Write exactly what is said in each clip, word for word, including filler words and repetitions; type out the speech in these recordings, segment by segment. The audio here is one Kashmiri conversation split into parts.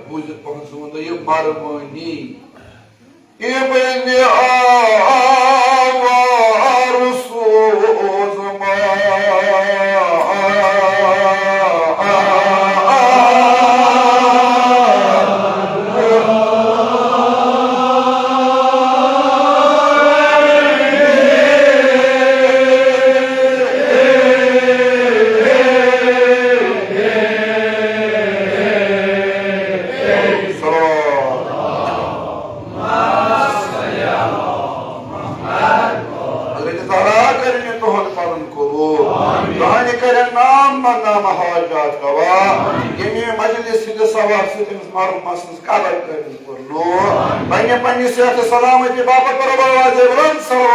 بوٗزِتھ پَہَن سون یہِ مَرمٲنی۔ ابن آوار سوزما۔ حضرت زہرا کٔرِنۍ تُہُنٛد پَرُن قبوٗل۔ دانہِ کَرن نام من نام حاجات روا۔ ییٚمہِ مجلس ہٕنٛدِس ثواب سۭتۍ أمِس مرحوٗمہ سٕنٛز قبر کٔرِنۍ پر نور۔ پننہِ پننہِ صحت سلامتی باپتھ کرو آواز بلند سلام۔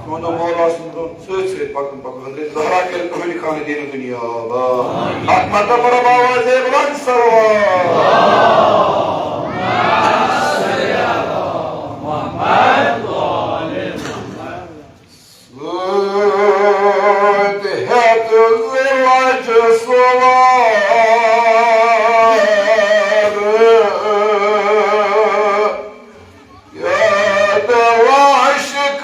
تُہُنٛد مولا سُنٛد سۭتۍ سۭتۍ پکُن پکُن۔ حضرت زہرا کٔرِنۍ تُہٕنٛدِ خانہٕ دیٖنہِ دُنیا آباد۔ اَتھ مطلب پَرو آوازے بلند سلام۔ سۭتۍ ہٮ۪تھ زٕ لَچھ سوار۔ یاد عاشق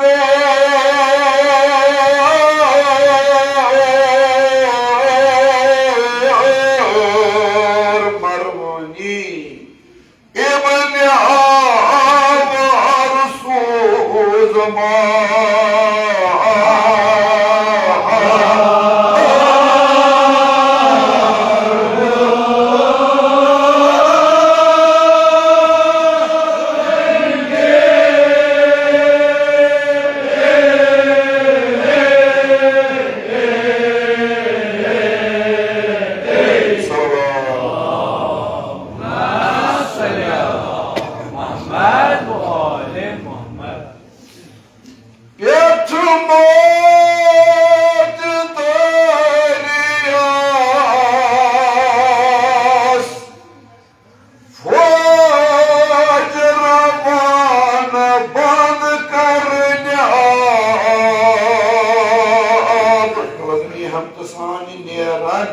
سانہِ نیران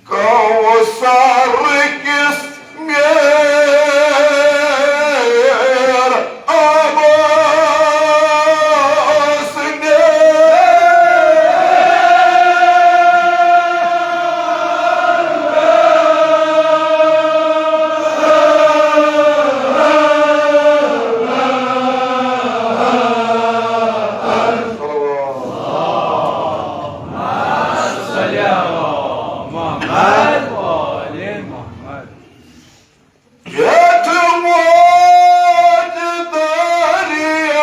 کوثر کِس میر آبس نیران۔ صلی علی محمد و آل محمد۔ یتھ موج دریاس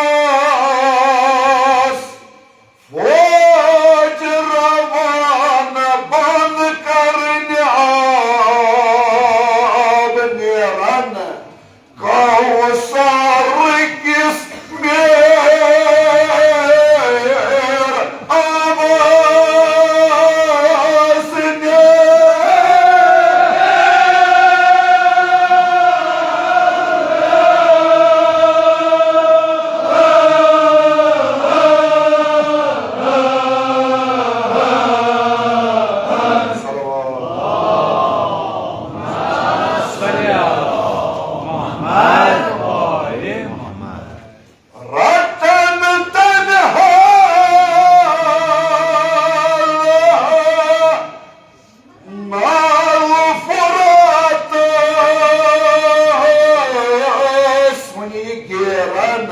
فوج روانہٕ بنٛد کرنہِ آب نیران۔ کوثر کِس میر آبس نیران۔ صلی علی محمد و آل محمد۔ رٹن تنہا نال فراتس۔ ونی گیرن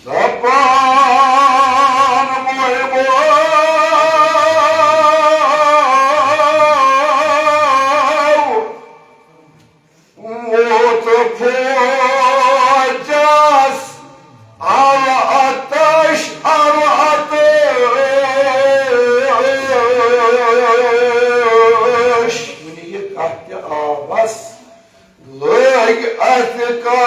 دپان محبو ووت فوجس العطش، العطش۔ ونہِ یہِ کتھ تہِ آبس لٲگۍ اتھ کتہِ۔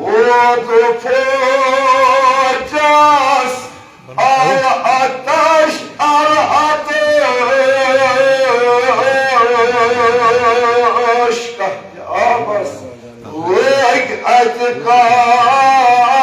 ووت فوجس العطش، العطش۔ کتھ آبس لٲگۍ اتہِ کتہِ۔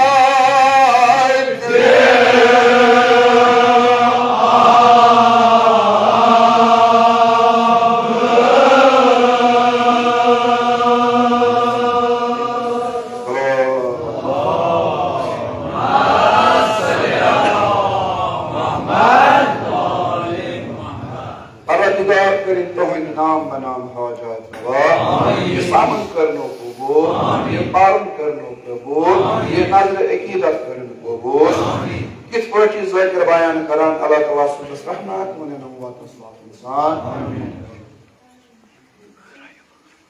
پروردگار کٔرِن تُہٕنٛدۍ نام بنام حاجات روا۔ آمین۔ یہِ سمن کرنو قبول، آمین۔ یہِ پرُن کرنو قبول، آمین۔ یہِ نظر عقیدت کرن قبول۔ آمین۔ کِتھ پٲٹھۍ یہِ ذٲکر بیان کران، اللہ تعالیٰ سٕنٛدِس رحمت وَنن واتنس واتن سان۔ آمین۔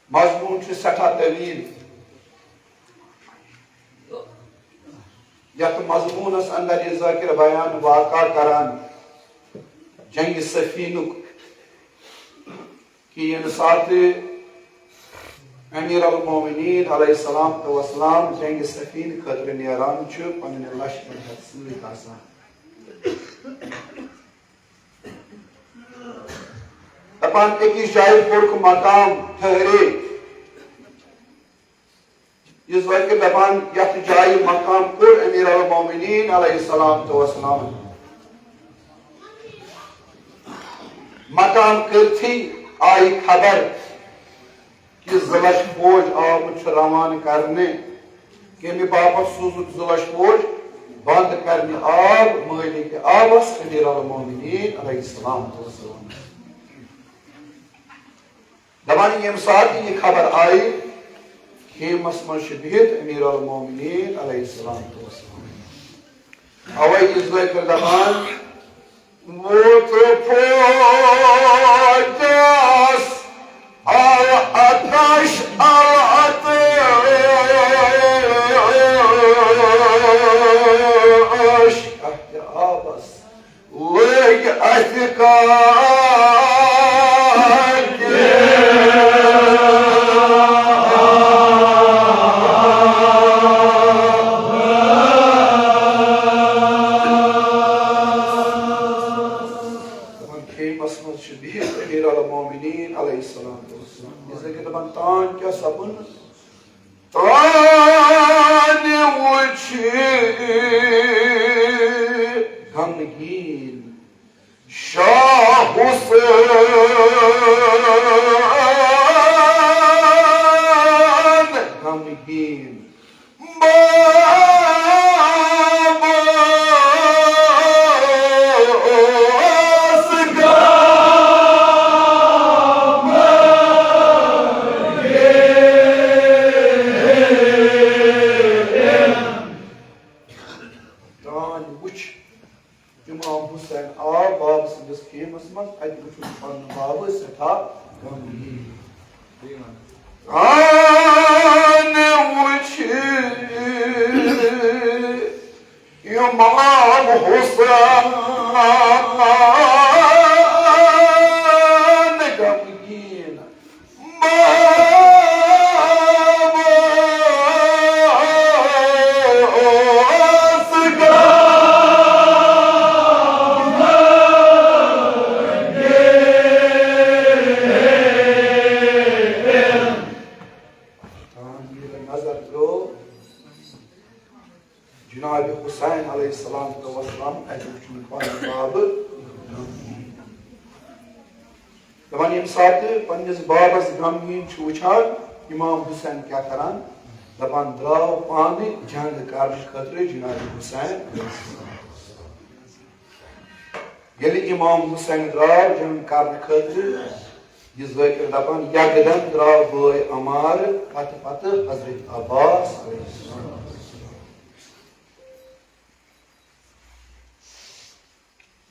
مضمون چھُ سٮ۪ٹھاہ طویل۔ یتھ مضمونس اندر یہِ ذاکر بیان واقعہ کران جنگ صفینُک، کہ ییٚمہِ ساتہٕ امیر المومنین علیہ الصلوۃ والسلام جنگ صفین خٲطرٕ نیران چھُ پننہِ لشکر ہٮ۪تھ سۭتۍ آسان۔ دپان أکِس جایہِ کوٚرُکھ مقام ٹھہرے۔ یہِ ذٲکر دپان یتھ جایہِ مقام کوٚر امیر المومنین علیہ الصلوۃ والسلام۔ مقام کٔرتھٕے آیہِ خبر کہ زٕ لچھ فوج آمُت چھُ روانہٕ کرنہٕ، کمہِ باپتھ سوٗزُکھ زٕ لچھ فوج؟ بند کرنہِ آب مٲلِک آبس امیر المومنین علیہ الصلوۃ والسلام۔ دپان ییٚمہِ ساتہٕ یہِ خبر آیہِ، خیمس منٛز چھُ بِہِتھ امیر المومنین علیہ الصلوۃ والسلام۔ اوے یہِ ذٲکر دپان، لٔگۍ اَسہِ کاکہِ۔ دَپان خیمس منٛز چھِ بِہِتھ امیر المومنین علیہ السلام۔ یہِ زن کہِ دَپان تان کیٛاہ سپُد؟ تانۍ وُچھ غمگیٖن شاہ حسین غمگیٖن۔ بابا اوس غمگیٖن۔ تانۍ وُچھ امام حسین آو بابہٕ سٕنٛدِس خیمس منٛز، اتہِ وُچھُن پنُن بابہٕ سٮ۪ٹھاہ غمگیٖن۔ تانۍ وُچھ امام حسین غمگیٖن۔ نظر ترٲو۔ جناب حسین علیہ السلام تو وسلام اتہِ وُچھُن پنُن بابہٕ۔ دپان ییٚمہِ ساتہٕ پننِس بابس غمگیٖن چھُ وُچھان، امام حسین کیٛاہ کران؟ دپان درٛاو پانہٕ جنگ کرنہٕ خٲطرٕ جناب حسین۔ ییٚلہِ امام حسین درٛاو جنگ کرنہٕ خٲطرٕ، یہِ ذٲکر دپان، یکدم درٛاو بٲے عمار پتہٕ پتہٕ حضرت عباس علیہ السلام۔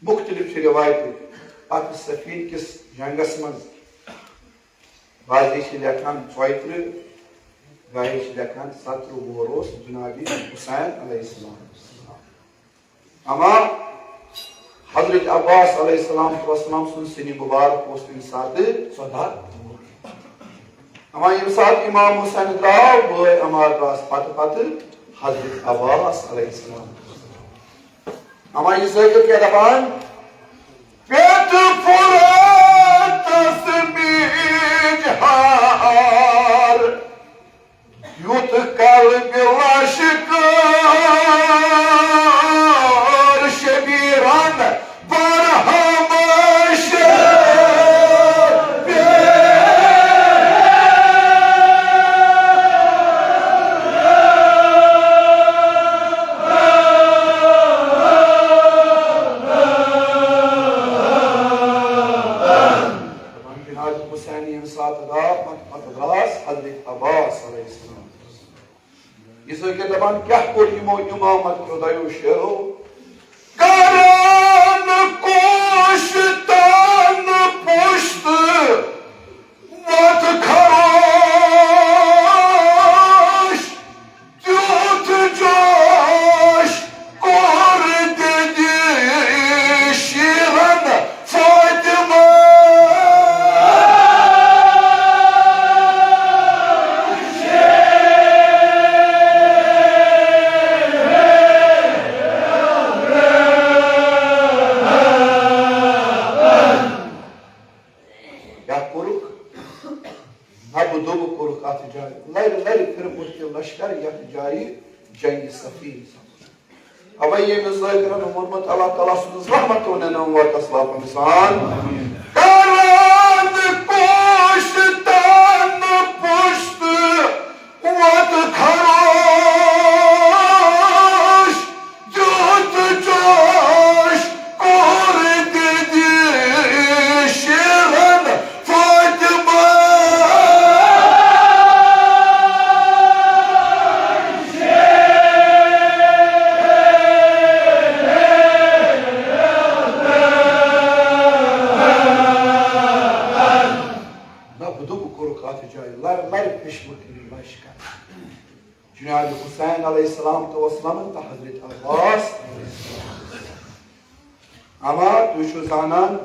مختلف چھِ روایتہٕ۔ پتہٕ صفین کِس جنگس منٛز بعضے چھِ لیکھان ژۄیہِ ترٕٛہ، گاہے چھِ لیکھان ستترٕٛہ وُہُر اوس جناب حسین علیہ السلام۔ اما حضرت عباس علیہ السلام والسلام سُنٛد سِنہِ مُبارک اوس تَمہِ ساتہٕ ژۄداہ وُہُر۔ اما ییٚمہِ ساتہٕ امام حسین درٛاو، بٲے عمار درٛاس پتہٕ پتہٕ حضرت عباس علیہ السلام۔ اما یہِ ذٲکر کیٛاہ دپان؟ پٮ۪ٹھ فراتس میٖج ہار، یُتھ قلبِ لشکر شبیرن برہم شبیر۔ جناب حسین ییٚمہِ ساتہٕ درٛاو، پتہٕ، پتہٕ درٛاس حضرت عباس علیہ السلام۔ یہِ ذٲکر دپان، کیٛاہ کوٚر یِمو امامت کیو دۄیو شیرو؟ کران کوش تن پشت وت خروش، تیُتھ جوش کوٚر دِدِ شیرن فاطمہ۔ کیٛاہ کوٚرُکھ؟ نبہٕ دوٚبہٕ کوٚرُکھ اَتھ جایہِ۔ لَرِ لَرِ پھِرمُت تہِ لشکر یَتھ جایہِ جنگِ صفین سپُد۔ اَوَے ییٚمِس ذٲکرَن ووٚنمُت، اللہ تعالیٰ سٕنٛدِس رحمتو نِنَم وَتَس لاپَن سان۔ کران کوش تن پشت وت خروش، دیُت جوش کوٚر دِدِ شیرن فاطمہ۔ نبہٕ دوٚبہٕ کوٚرُکھ اَتھ جایہِ، لَرِ لَرِ پھِرمُت یہِ لشکر۔ جناب حسین علیہ السلام تو وسلم تہٕ حضرت عباس۔ اما تُہۍ چھِو زانان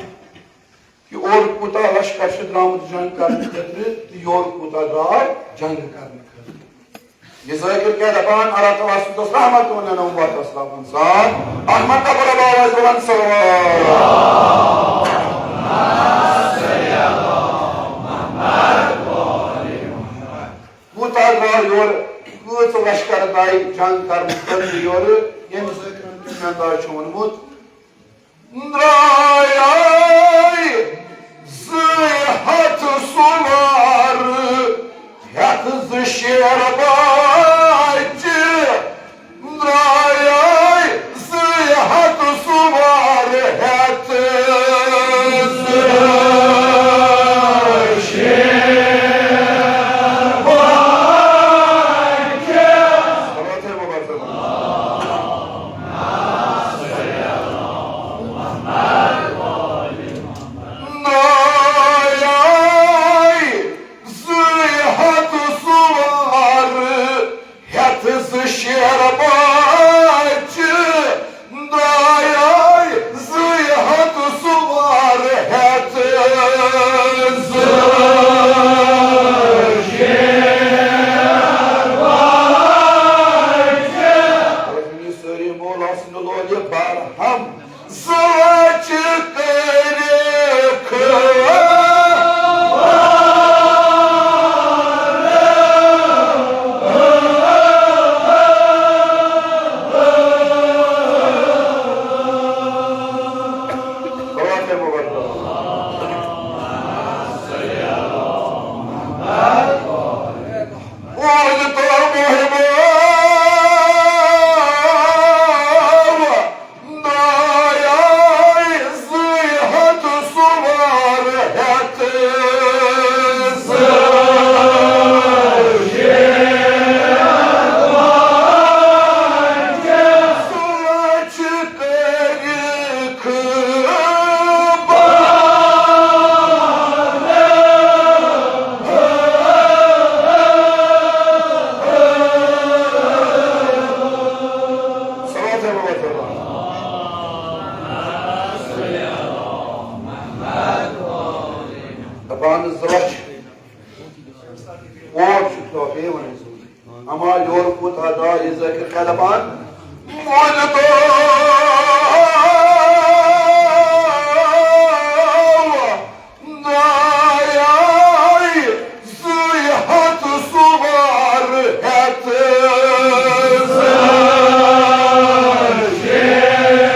کہ اورٕ کوٗتاہ لشکر چھُ درٛامُت جنگ کرنہٕ خٲطرٕ تہٕ یورٕ کوٗتاہ درٛاو جنگ کرنہٕ خٲطرٕ۔ یہِ ذٲکِر کیٛاہ دپان؟ اللہ تعالیٰ سٕنٛز ٲس رحمت وَنان نومبر اسلام انسان۔ احمد کا بڑا باوا بلند صلوات۔ کوٗتاہ درٛاو یورٕ، کۭژ لشکر درٛایہِ جنگ کرنہٕ خٲطرٕ یورٕ، ییٚمہِ ذٲکرن تہِ مےٚ انداز چھُ ووٚنمُت۔ درٛایے زٕ ہتھ سوار ہٮ۪تھ زٕ شیر بچہِ۔ درٛایے زٕ ہتھ سوار ہٮ۪تھ زٕ شیر بچہِ۔ درٛایے زٕ ہتھ سوار ہٮ۪تھ زٕ شیر بچہِ۔ درٛایے زٕ ہتھ سوار ہٮ۪تھ زٕ شیر بچہِ۔ سٲری مولا سٕنٛدِ لولہِ برہم۔ زٕ لچھ کٔرِکھ۔ درٛایے زٕ ہتھ سوار ہٮ۪تھ زٕ شیر بچہِ۔ سُہ لچھ کٔرِکھ بار۔ صلوات۔ دپان زٕ لچھ۔ اور چھُ کیٛاہ بیٚیہِ وَنان زٕ لچھ۔ اما یورٕ کوٗتاہ درٛاو یہِ ذٲکِر کیٛاہ دپان؟ مُلہِ تو درٛایے زٕ ہتھ سوار ہٮ۪تھ زٕ شیر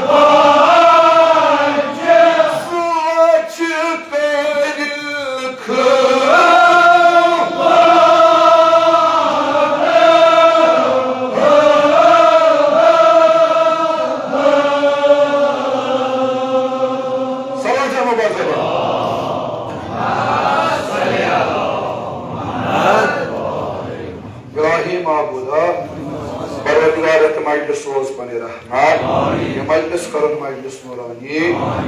بچہِ۔ زٕ لچھ کٔرِکھ۔ صلوات محمد۔ الہی معبودا، پروردگار، یتھ مجلس سوز پننہِ رحمت، یہِ مجلس کرن مجلس نورانی،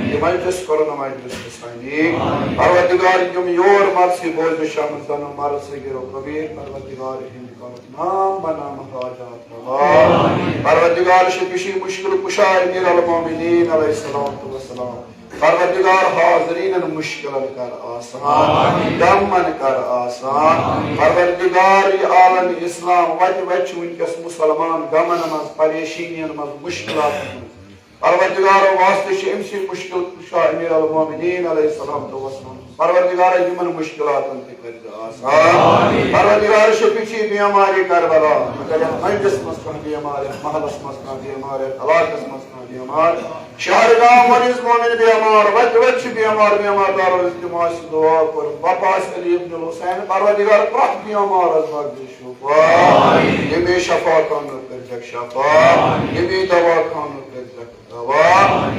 یہِ مجلس کرن مجلس حسینی۔ پروردگار، یِم یور مرثی بوزنہِ چھِ آمٕتۍ، زن مرثی گرو کبیر، پروردگار، یِہنٛدِ کرن نام بنام حاجات روا۔ پروردگار، شفیع مشکل کشا امیر المومنین علیہ الصلوۃ والسلام۔ پروردگار، حاضرینن مشکلن کر آسان، غمن کر آسان۔ پروردگار، یہِ عالم اسلام وتہِ وتہِ چھُ وٕنکیٚس مسلمان غمن منٛز، پریشٲنین منٛز، مشکلاتن منٛز۔ پروردگار، واسطہٕ چھُ أمۍ سٕے مشکل کشا امیر المومنین علیہ الصلوۃ والسلام۔ پروردگار، یِمن مشکلاتن تہِ کٔرۍ آسان۔ پروردگار، شفیع بیمارِ کربلا، اگر یتھ مجلس منٛز کانٛہہ بیمار، یتھ محلس منٛز کانٛہہ بیمار، یتھ علاقس منٛز کانٛہہ بیمار، شہر گام مریض مومن بیمار، وتہِ وتہِ چھِ بیمار، بیمار دار ٲسۍ، تِم آسہِ دعا کوٚرمُت۔ بپاس علی ابن الحسین، پروردگار، پرٛٮ۪تھ بیمارس بخش شفا۔ ییٚمے شفا خانہٕ کٔرزٮ۪کھ شفا، ییٚمے دوا خانہٕ کٔرزٮ۪کھ دوا۔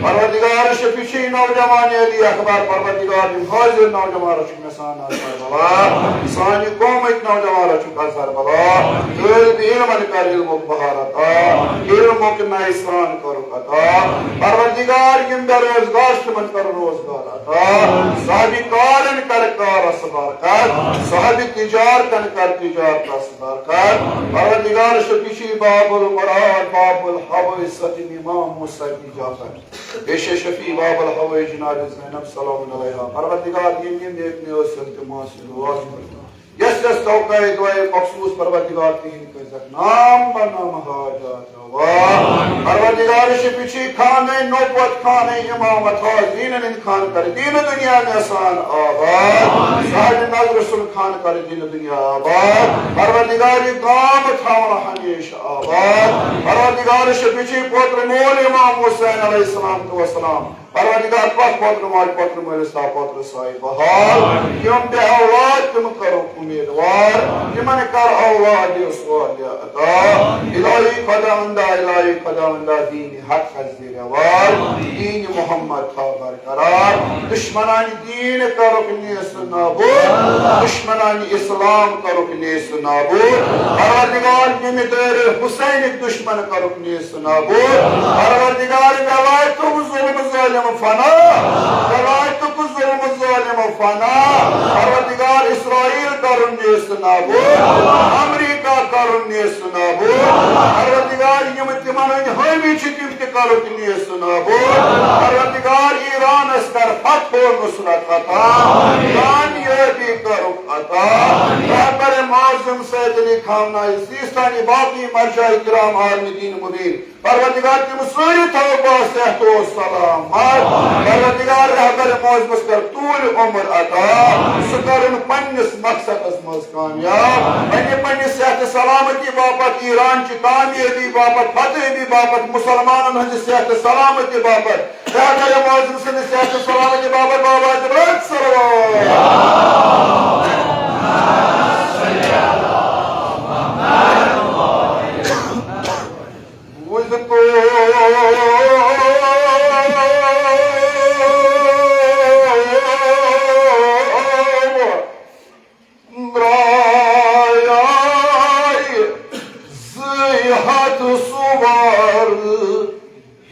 پروردگار، شفیع نوجوان علی اکبر، پروردگار، یِم حاضر نوجوان رٔچھِکھ مےٚ سان اظہر بلا، سانہِ قومٕکۍ نوجوان رٔچھِکھ اظہر بلا، طٲلب علمن کر علمُک بہار عطا، علمُک نَیہِ سرٛان کٔرٕکھ عطا۔ پروردگار، یِم بے روزگار چھِ، تِمن کر روزگار عطا۔ صاحبِ کارن کر کارس برکت، صاحبِ تجارتن کر تجارتس برکت۔ پروردگار، شفیع باب المراد، باب الحوائج، ختم امام موسیٰ کی جافر۔ پیش شفیع باب الحوائج جناب زینب سلام علیہا۔ پروردگار، یِم یِم نیک نیٲز چھِ تِم حٲصِل روز۔ یس یس توقع دعائے مخصوص پروردگار تِہِنٛدۍ کٔرۍزٮ۪کھ نام بہ نام حاجات روا۔ پروردگار، شفیع خانہ نبوت، خانہ امامت، حاضرینن ہٕنٛدۍ خانہ کر دین دنیا مےٚ سان آباد۔ سانہِ نظرِ سُنٛد خانہ کر دین دنیا آباد۔ پروردگار، یہِ گام تھاوُن ہمیشہ آباد۔ پروردگار، شفیع پوتر مول امام حسین علیہ الصلوۃ والسلام۔ پروردگار، پتھ پوتر ماجہِ پوتر مٲلِس تھاو پوتر سایہِ بحال۔ یِم بے اولاد، تِم کرو امیدوار، تِمن کر اولاد صالح عطا۔ الہی خداوندا، الہی خداوندا، دین حق حض زیر وار، دین محمد تھاو برقرار۔ دشمنان دین کرُکھ نیست نابود، دشمنان اسلام کرُکھ نیست نابود۔ پروردگار، ییٚمہِ دٲرِ حسینٕکۍ دشمن کرُکھ نیست نابود۔ پروردگار، ولایتُک ظلم ظالم فنا، ولایتُک ظلم ظالم فنا۔ پروردگار، اسرائیل کرُن نیست نابود، امریکہ کرُن نیست نابود۔ پروردگار، یِم تِمن ہٕنٛدۍ حٲمی چھِ، تِم تہِ کرُکھ نیست نابود۔ پروردگار، ایرانس کر فتح و نصرت عطا، کامیٲبی کرُکھ عطا۔ رہبر معظم سید علی خامنہ ای، سیستانی، باقی مرجع کرام، عالم دین مبین۔ پروردگار، تِم سٲری تھاو با صحت و سلامت۔ پروردگار، رہبر معظمس کر طول عمر عطا، سُہ کرُن پننِس مقصدس منٛز کامیاب۔ پننہِ، پننہِ صحت سلامتی باپتھ، ایران چہِ کامیٲبی باپتھ، فتحٲبی باپتھ، مسلمانن ہٕنٛزِ صحت سلامتی باپتھ، رہبر معظم سٕنٛدِ صحت سلامتی باپتھ بابا جبرت سلوات۔ بوٗزتو درٛایے زٕے ہتھ سوار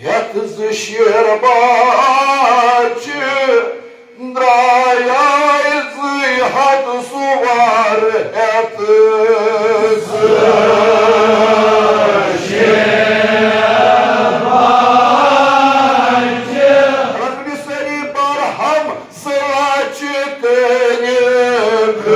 ہٮ۪تھ زٕ شیر بچہِ، درٛایے زٕے ہتھ سوار ہٮ۪تھ زٕ شیر بچہِ۔ رغمِ سری برہم سلاچ کٔرِتھ۔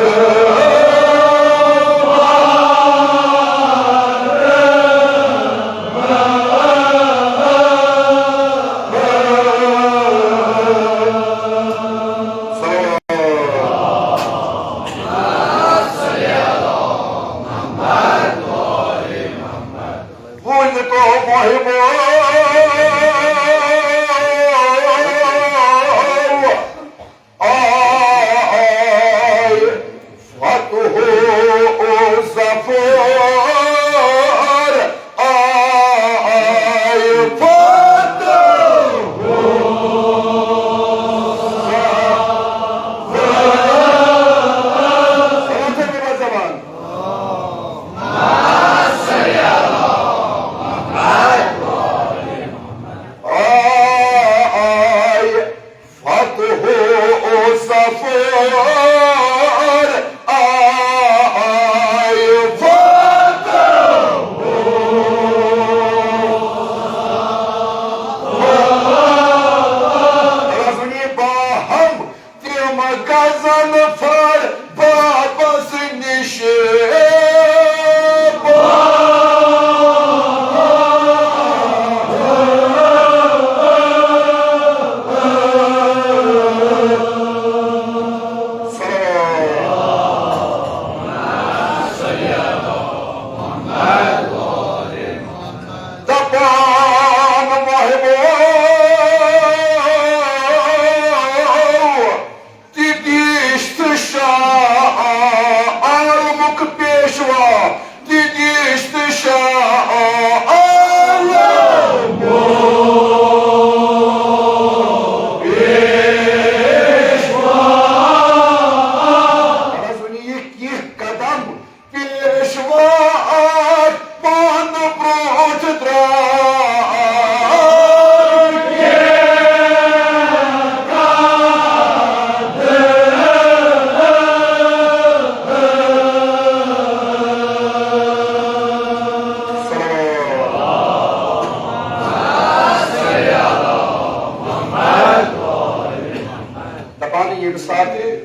ییٚمہِ ساتہٕ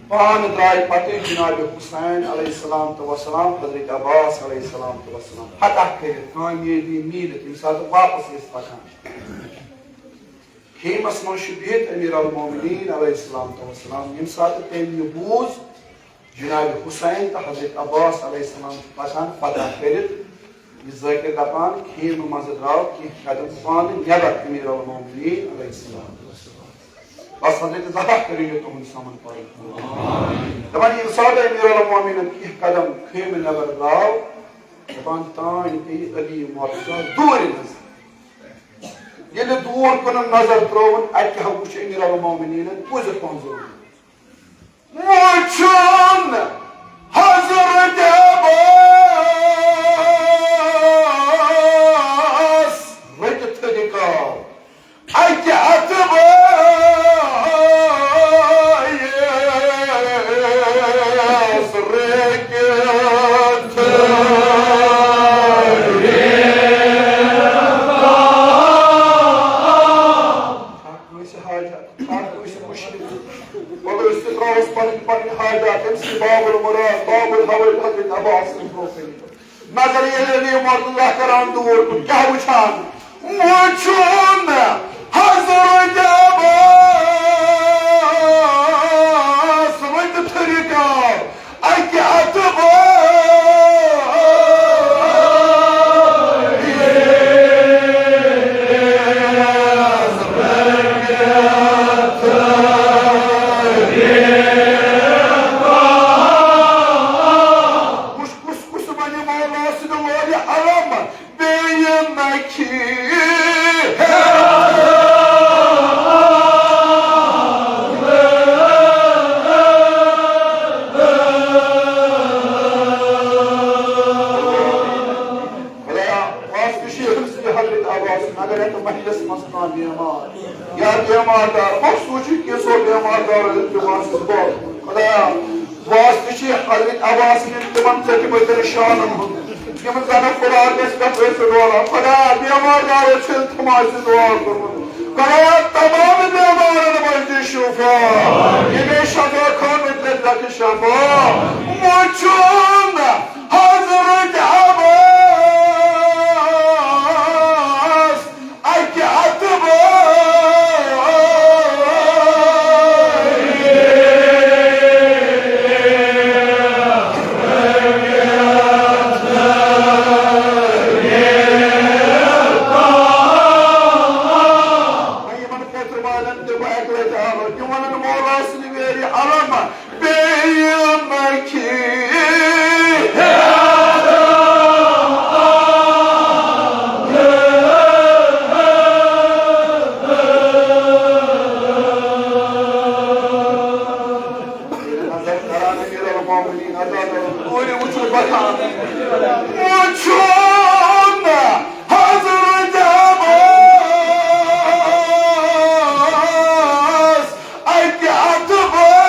پانہٕ درٛاے پتہٕ جناب حسین علیہ السلام تہٕ وسلام، حضرت عباس علیہ السلام تہٕ وسلام فتح کٔرِتھ، کامیٲبی میٖلِتھ، ییٚمہِ ساتہٕ واپس ٲسۍ پکان، خیمس منٛز چھُ بِہِتھ امیر المومنین علیہ السلام تہٕ وسلام، ییٚمہِ ساتہٕ تٔمۍ یہِ بوٗز، جناب حسین تہٕ حضرت عباس علیہ السلام چھِ پکان فتح کٔرِتھ۔ یہِ ذٲکِر دپان، خیمہٕ منٛزٕ درٛاو کینٛہہ قدم پانہٕ نٮ۪بر امیر المومنین علیہ السلام۔ بس حضرت زہرا کٔرِو یہِ تُہُنٛد سمن پاے۔ دپان، ییٚمہِ ساتہٕ امیر المومنین کینٛہہ قدم خیمہٕ نٮ۪بر درٛاو، دپان، تانۍ پیٚیہِ علی مرتضی دوٗرِ نظر۔ ییٚلہِ دوٗر کُن نظر ترٲوٕن، اتہِ کیٛاہ وُچھ امیر المومنینن؟ پوٚزُر پہن زوٗن۔ وُچھُن حضرت عباس رٔٹِتھ نِکال۔ اَکہِ اَتھٕ بٲیِس رٔٹِتھ۔ کٲنٛسہِ حاجت، ہر کٲنٛسہِ مُشکِل۔ مگر أسۍ تہِ ترٛاووس پنٕنۍ پنٕنۍ حاجات، أمۍ سٕے باب المراد، باب الحوائج حضرت عباس سٕنٛدِ برٛونٛہہ کَنہِ۔ نظر ییٚلہِ علی مرتضی کران دوٗر کُن، کیٛاہ وٕچھان؟ وٕچھُن حضرت عباس رٔٹِتھ رِکاب۔ اَکہِ اَتھٕ بٲیِس وٕچھ کُس کُس وَنہِ مولا سٕنٛدِ لورِ علم۔ بیٚیہِ نہ کھیٚیہِ۔ خدایا، واسطہٕ چھُ أمۍ سٕنٛدِ حضرت عباس، اگر یتھ محلس منٛز کانٛہہ بیمار یا بیمار دار، مخصوص چھُ کینٛژو بیمار دارو دیُت دِوان سُہ دعا۔ خدایا، واسطہٕ چھُ حضرت عباس سٕنٛدٮ۪ن تِمن ژٔٹمٕتٮ۪ن شانن ہُنٛد، یِم زن قرآنس پٮ۪ٹھ ٲسۍ روزان۔ خدایا، بیمار دارو چھُ التماس دعا کوٚرمُت۔ خدایا، تمام بیمارن منٛز دِ شفا۔ ییٚمے شفا خانُک دِ شفا۔ وٕچھُن حضرت عباس اَکہِ اَتھٕ بٲیِس۔ وۄنۍ یِمن کۄکرٕ والٮ۪ن تہِ بہٕ اَکہِ لَٹہِ آلو، تِم وَنن مولا سٕنٛدِ ویرِ علم۔ بیٚیہِ نہ کھیٚیہِ۔ نظر کران امیر المومنین عطا کران، اوٗرۍ وٕچھُن بکان۔ وٕچھُن حضرت عباس۔ اَکہِ اَتھٕ بٲیِس۔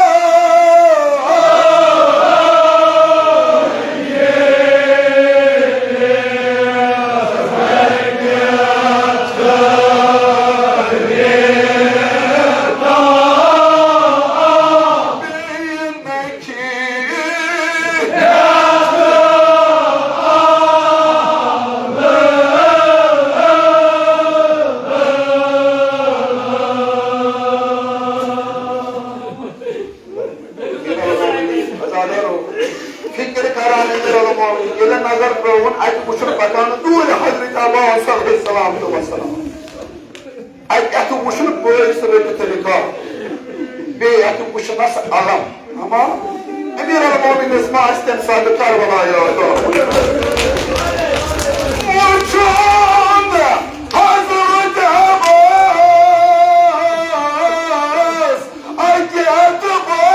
فکر کران امیر المومنین، ییٚلہِ نظر ترٲوٕن، اتہِ وُچھُن پکان دوٗرِ حضرت عباس علیہ السلام تہٕ وسلام۔ اتہِ اتھٕ وُچھُن بٲیِس رٔٹِتھ نِکاح، بیٚیہِ اتھٕ وُچھنس علم۔ اما امیر المومنینس ما آسہِ تمہِ ساتہٕ کربلا یاد آمُت؟ وُچھُن حضرت عباس اَکہِ اَتھٕ بٲیِس۔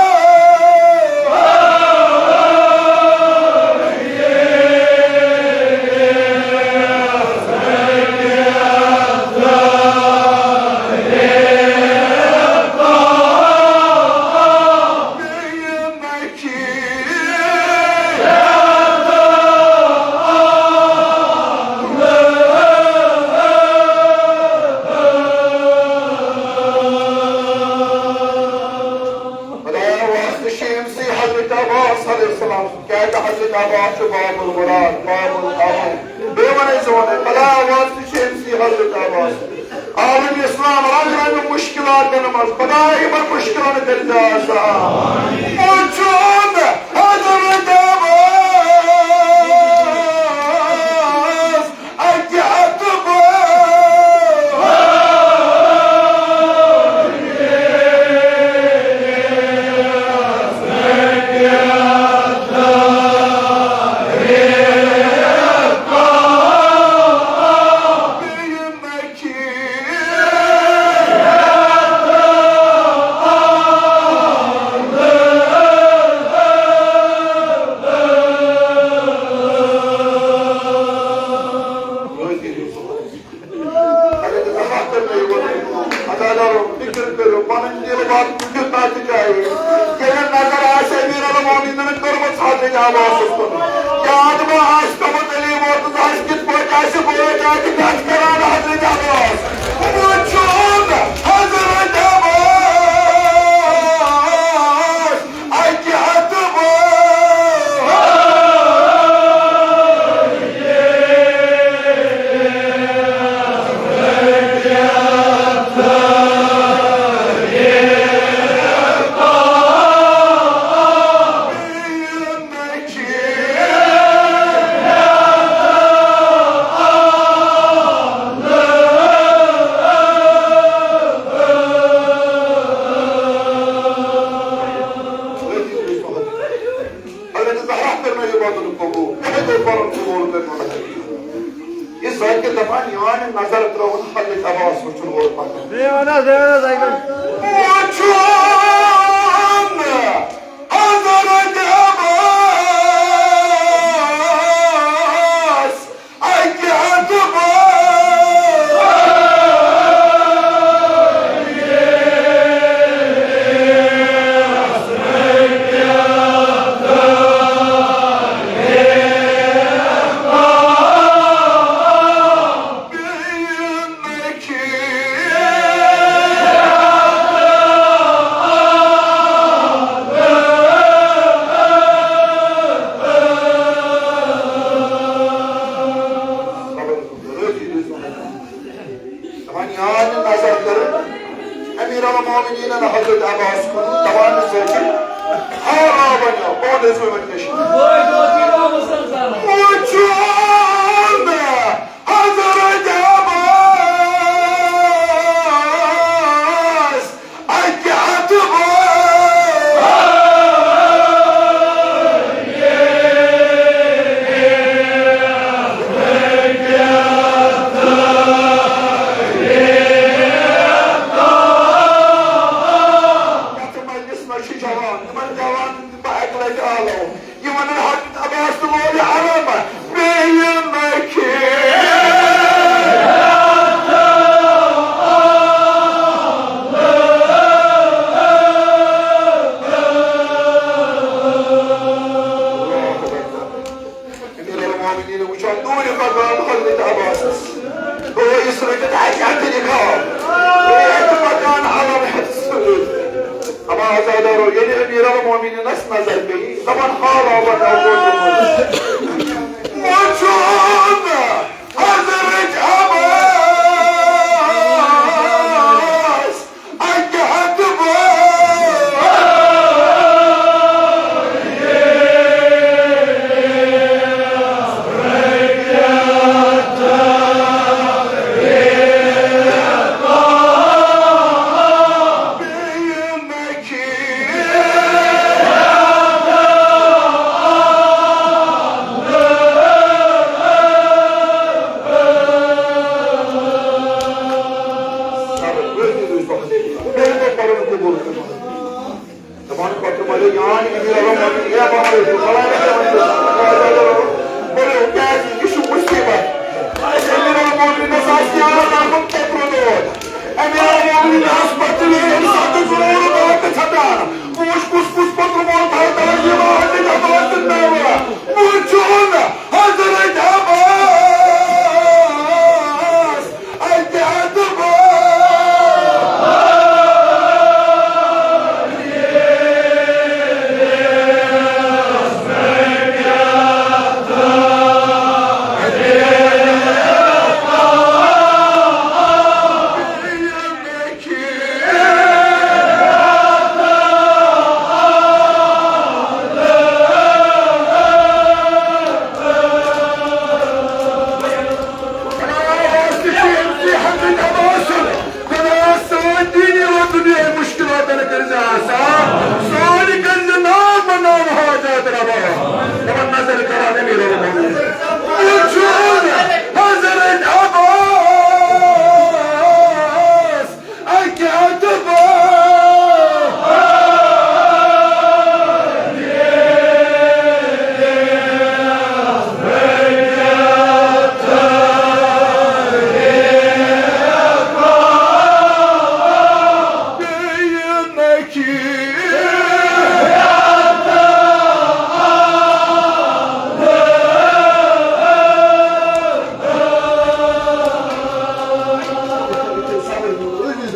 حضرت عباس چھُ باب المراد، باب الامل۔ بیٚیہِ وَنَے ژٕ وَنَے، خۄدایا، واسطہٕ چھُ أمۍ سٕے حضرت عباس۔ عالم اسلام رنگ رنگ مشکلاتن منٛز، خۄدایا، یِمن مشکلن کٔرۍ زِ آسان۔ وۄنۍ چھُ حضرت عباس اَتہِ اَتہٕ بہٕ۔ اگر نہٕ زحمت کٔر مےٚ یہِ ووٚنُے۔ اگر نہٕ فِکر کٔرِو، پنٕنۍ دِل واتہٕ کُنہِ تہِ جایہِ۔ ییٚلہِ نظر آسہِ امیر المومنینن کٔرمٕژ حضرت عباسس کُن، یاد ما آسہِ پیوٚمُت علی مرتضیٰ ہس کِتھ پٲٹھۍ آسہِ بٲتۍ آسہِ گژھ کران حضرت عباس۔ وٕچھُن حضرت عباس۔ اَکہِ اَتھٕ وٲے۔ حضرت زہرا کٔر مےٚ یہِ وَدُن قبوٗل، مےٚ ہیوٚک پَنُن قبوٗل کٔرِتھ۔ یہِ زٲنۍ کہِ دَپان، یِوان نظر ترٛٲوٕن حضرت عباس وٕچھُن وول پَکان۔ بیٚیہِ وَن حظ، بیٚیہِ وَن حظ، اَکہِ لَٹہِ۔ وٕچھُن حضرت عباس۔ اَکہِ اَتھٕ بٲے۔ دَپان، یاد نظر کٔر امیر المومنین حضرت عباس کُن، دَپان، ژٕ چھُکھ حیران بنیو، پانہٕ ٲسۍ وۄنۍ کٔشیٖرِ۔ وٕچھُن حضرت عباس۔ اَکہِ اَتھٕ وٲے۔ یَتھ مجلِس منٛز چھِ جوان، یِمَن جوانَن تہِ بہٕ اَکہِ لَٹہِ آلو۔ یہِ وَنان حضرت عباس تہٕ لوگ عرب بیٚیہِ نہٕ کینٛہہ۔ امیر المومنین وٕچھان دوٗرِ پکان حضرت عباسس۔ گوٚو یہِ سرٔٹِتھ اَکہِ اَتھٕ نِکال۔ گوٚو اَتہِ پکان علم ہٮ۪تھ سۭتۍ۔ اما عزادارو، ییٚلہِ امیر المومنینس نظر پیٚیہِ، دپان، حالا بناو گوٚو۔ وٕچھُن حضرت عباس۔ اَکہِ اَتھٕ وٲے۔ دپان، پتہٕ مَرِ جان، امیر المومنین، اے بابا، فلٲنۍ جایہِ، بولو، کیٛازِ یہِ چھُ مُصیبت۔ اَسہِ امیر المومنینس آسہِ یاد آمُت پترٕ دود۔ امیر المومنین آسہِ پتہٕ ییٚمہِ ساتہٕ ضروٗرت آسہِ ژھٹان۔ بہٕ وٕچھٕ کُس کُس پترٕ مول تھاوِ تَوَے یہِ وادٕ جماعت زِندہ۔ بہٕ وٕچھُن حضرت عباس۔ اَتہِ اَتہٕ بہٕ۔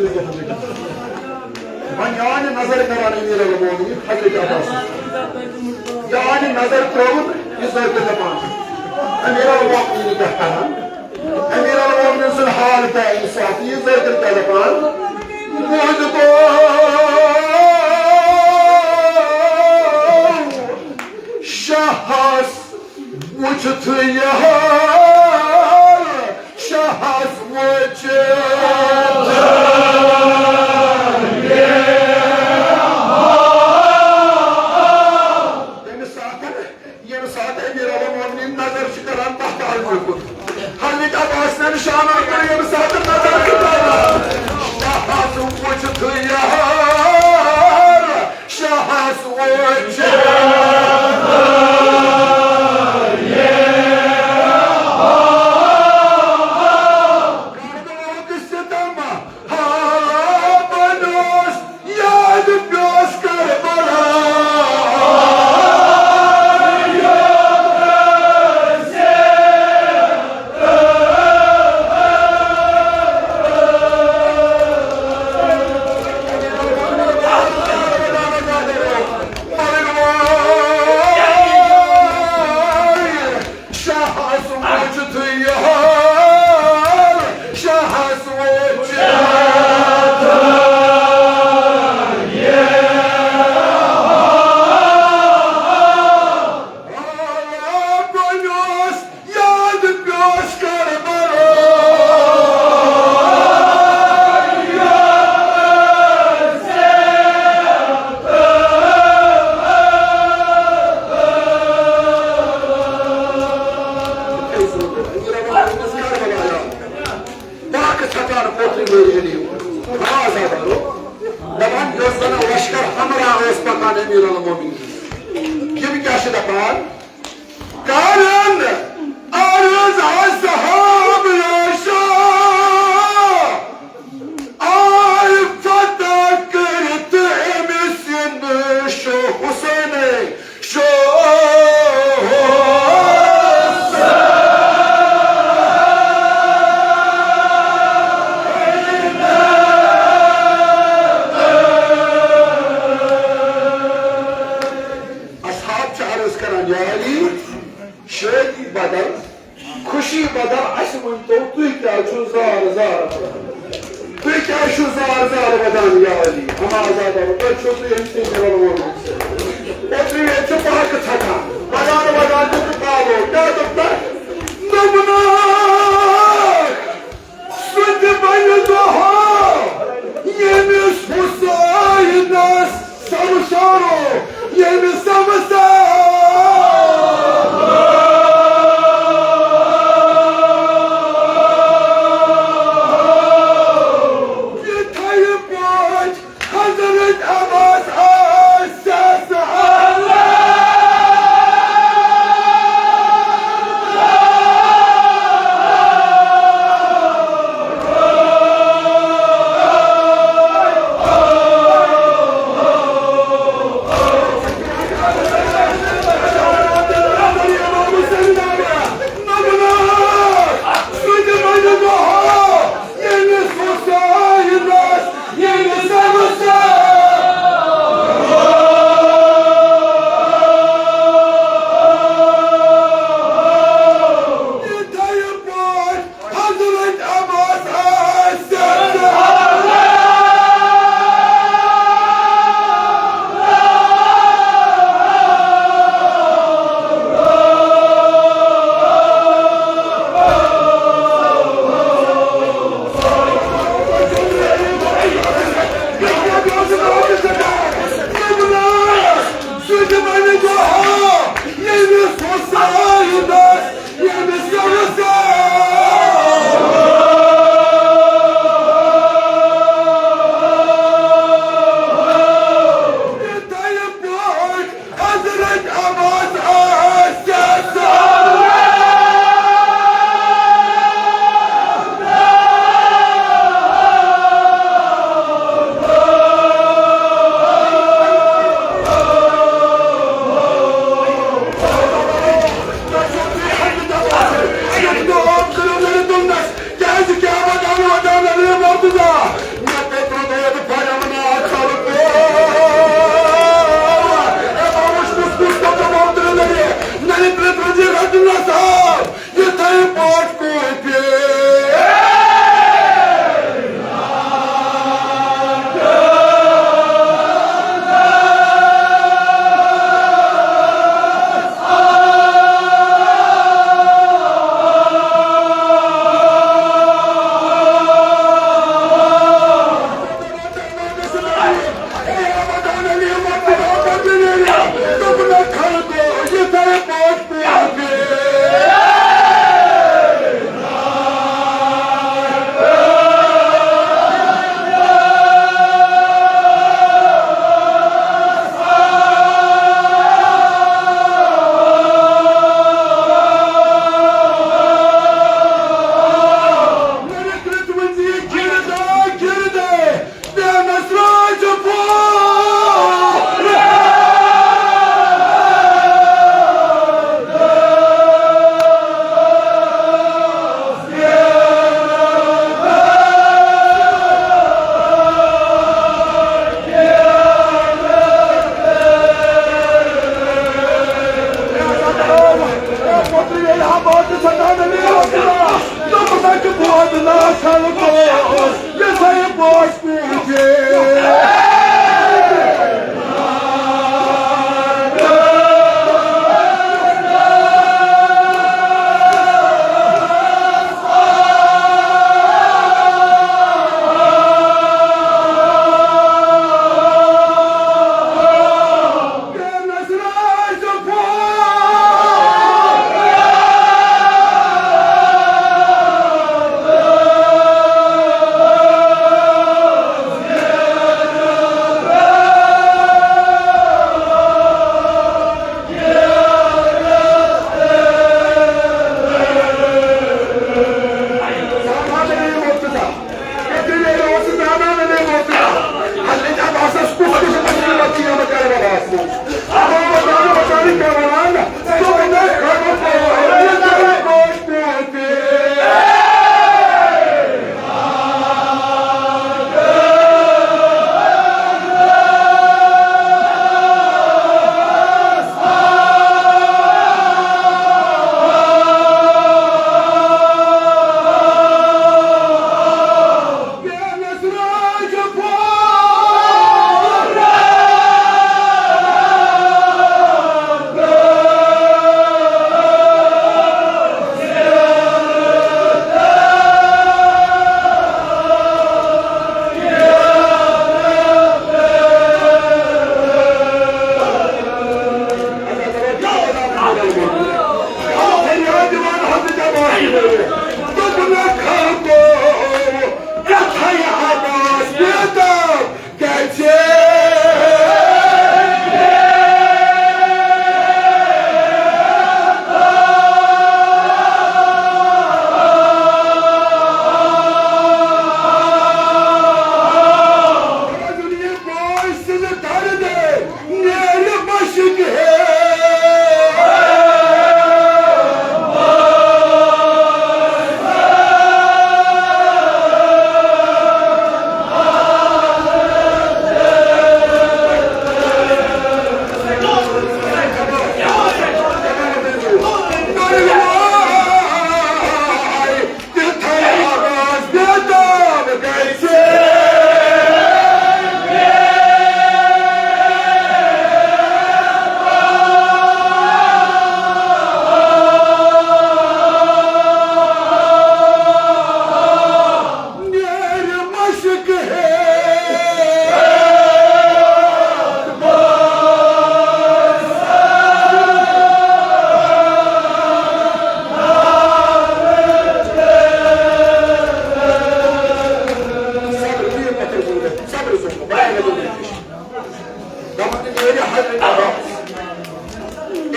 وۄنۍ یہِ آو نہٕ نظر کران امیر المومنین حضرت عباس۔ یہِ آو نہٕ نظر ترٲوُن، یہِ زٲکِر دپان، امیر المومنین کیٛاہ کران؟ امیر المومنین سُنٛد حال کیٛاہ ییٚمہِ ساتہٕ یہِ زٲکِر کیٛاہ دپان؟ بہٕ دپان، شاہس وُچھتھٕے یہِ حال، شاہس وُچھتھ۔ تَمہِ ساتہٕ، ییٚمہِ ساتہٕ امیر المومنین نظر چھِ کران تتھ حالہِ کُن، حضرت عباس نٮ۪ن شانن کُن ییٚمہِ ساتہٕ نظر چھِ کران، شاہس وُچھتھٕے یہِ حال، شاہس وُچھ۔ کربلہُک ستم حالا بنیوس، یاد پیوس کربلا۔ شاہس وُچھتھٕے یہِ حال، شاہس وُچھ۔ حالا بنیوس، یاد پیوس کربلا۔ پاکھ ژھٹان پوتُے میرِ علی۔ آز آو دَپان، یۄس زَن لشکر ہمراہ ٲس پکان امیر المومنین، یِم کیٛاہ چھِ دَپان؟ کرن عرض اصحاب یا شاہ، آے فتح کٔرِتھ أمِس یِنہٕ شاہ حسینَے، شاہ حسین۔ اصحاب چھِ عرض کران، یا علی، شٲدی بدل، خوشی بدل، اسہِ ؤنۍ تو، تُہۍ کیٛازِ چھِو زار زار ودان؟ تُہۍ کیٛازِ چھِو زار زار ودان، یا علی؟ اما عزا دارو، تۄہہِ چھِو تُہۍ أمۍ سٕنٛدۍ دِلن ووٚنمُت۔ اوترٕ ییٚتہِ چھِ پاکہٕ ژھٹان، ودان ودان دیُت پالو، کیٛاہ دوٚپ تۄہہِ؟ دوٚپنَکھ، سُہ تہِ بنہِ دۄہ، ییٚمِس حُسینَس سمسارو، ییٚمِس سمسارو۔ یِتھَے پٲٹھۍ حضرت عباس آسٮ۪س اللہ۔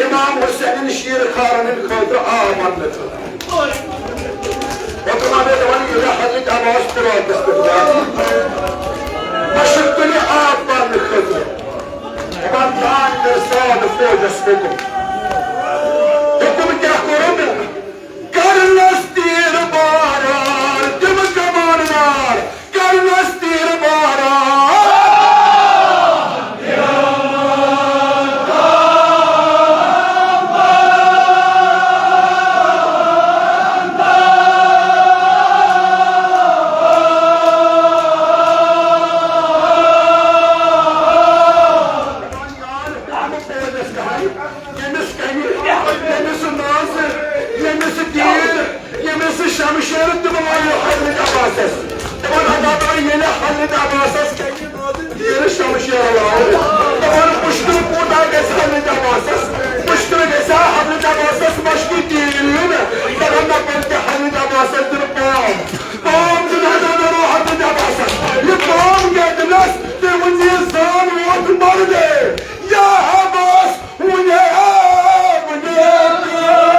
امام حسین شیر خارن ہٕنٛدِ خٲطرٕ آب اننہٕ خٲطرٕ۔ حکمہ بیگ دپان، ییٚلہِ حضرت عباس فراتس پٮ۪ٹھ واتہِ، مشک تُلہِ آب برنہٕ خٲطرٕ۔ دپان، تام کٔر سادٕ فوجس حکم۔ حکم کیٛاہ کوٚرُن؟ کرنس تیر باران، تِم کمان وار۔ کرنس تیر باران۔ ییٚمِس کَنہِ، ییٚمِس نازٕ، ییٚمِس تیٖر، ییٚمِس شمشیر، تِم لایو حضرت عباسس۔ دپان، اللہ تعالیٰ ییٚلہِ حضرت عباسس کَنہِ نازٕ تیٖر شمشیر لایہِ، دپان، مُشکِل کوٗتاہ گژھِ حضرت عباسس، مُشکِل گژھِ حضرت عباسس مشکہِ تیٖر یُن۔ دپان، نہ، بلکہِ حضرت عباسس دِنہٕ پام، پام دِنہٕ حضرت، حضرت عباسس۔ یہِ پام کیٛاہ دِنس؟ تٔمۍ ووٚن، یہِ زان ووت مردے۔ یا عباس، وُنہِ آو نہٕ۔ یا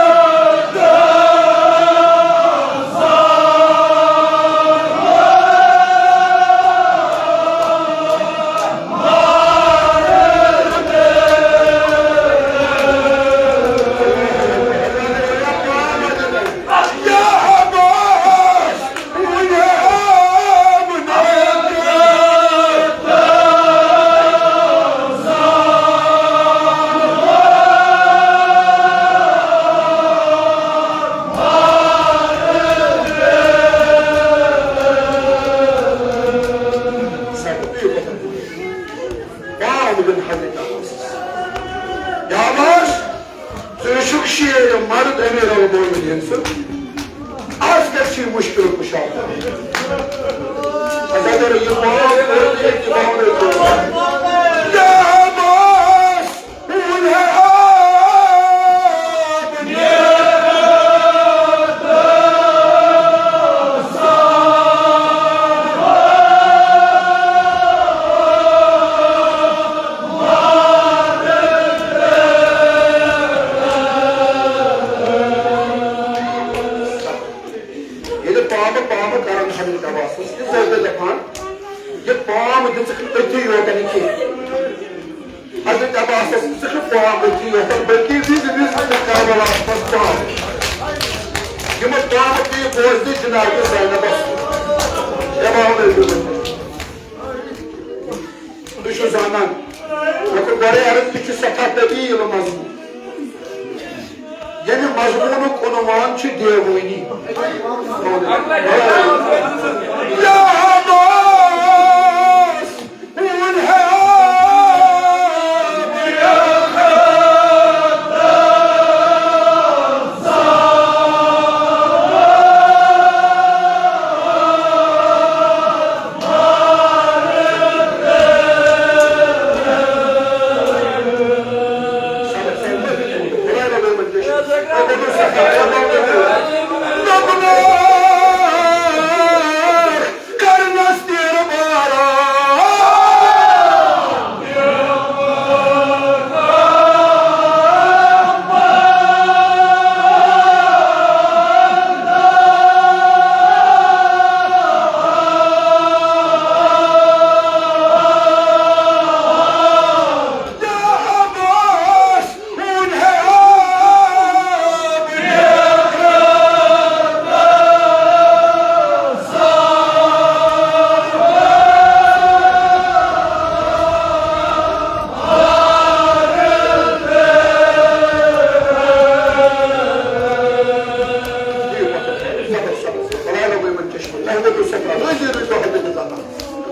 عباس، یا عباس، ژٕ چھُکھ شیر مرد امیر المومنین سُنٛد۔ از کتہِ چھُ یہِ مُشکِل کُشادٕ؟ از اگر یہِ پاک ٲسۍ، یہِ پاونے کوٚر۔ یا عباس، وُنہِ آو نہٕ۔ ییٚلہِ پامہٕ پامہٕ کران حضرت عباسس، یہِ زٲوۍ دَپان، یہِ پام دِژٕکھ نہٕ أتھی یوت نہٕ کینٛہہ۔ حضرت عباسس دِژٕکھ نہٕ پام أتھی یوت، بلکہِ وِزِ وِزِ دِژٕکھ کربلاہس منٛز پام۔ یِمن پامہٕ پیٚیہِ بوزنہِ جناب زینبس۔ امام علی۔ تُہۍ چھِو زانان، مےٚ کوٚر گۄڈَے عرض، یہِ چھُ سٮ۪ٹھاہ طویل مضموٗن۔ ییٚمہِ مضموٗنُک عنوان چھُ دیوٲنی۔ یا عباس، وُنہِ ہے کرنس تیر باران۔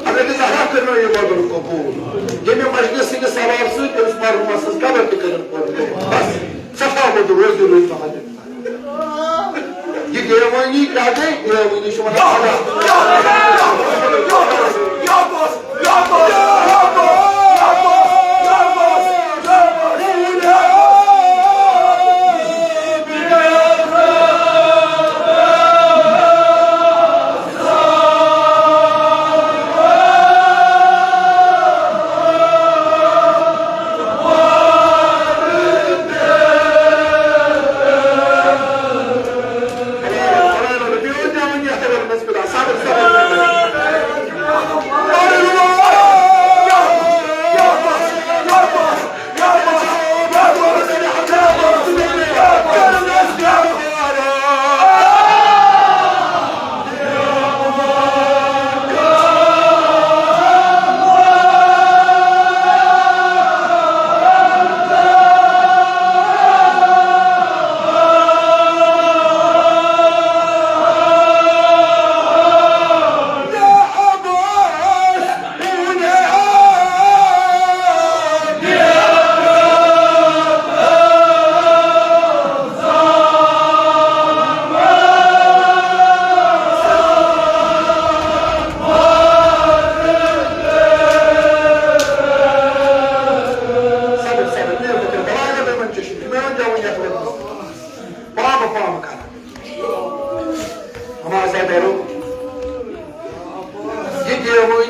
حضرت زہرا کٔرنو یہِ بدل قبول۔ ییٚمہِ مجلس سٕنٛدِ ثواب سۭتۍ تٔمِس مرحوٗمس سٕنٛز قبر تہِ کٔرِن پوٗرٕ۔ بس، صفا ووت، روزِ روٗدۍ محمد۔ یہِ دیوٲنی کیٛاہ گٔے؟ دیوٲنی چھِ وَنان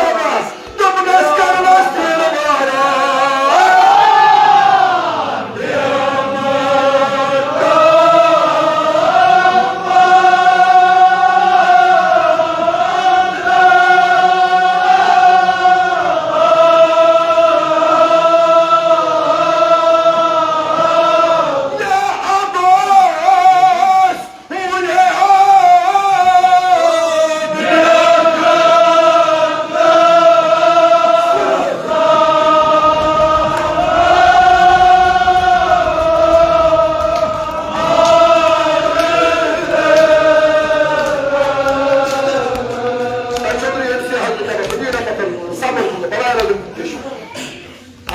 عباس۔ دوٚپُن، أسۍ کرنس تیرٕ باران۔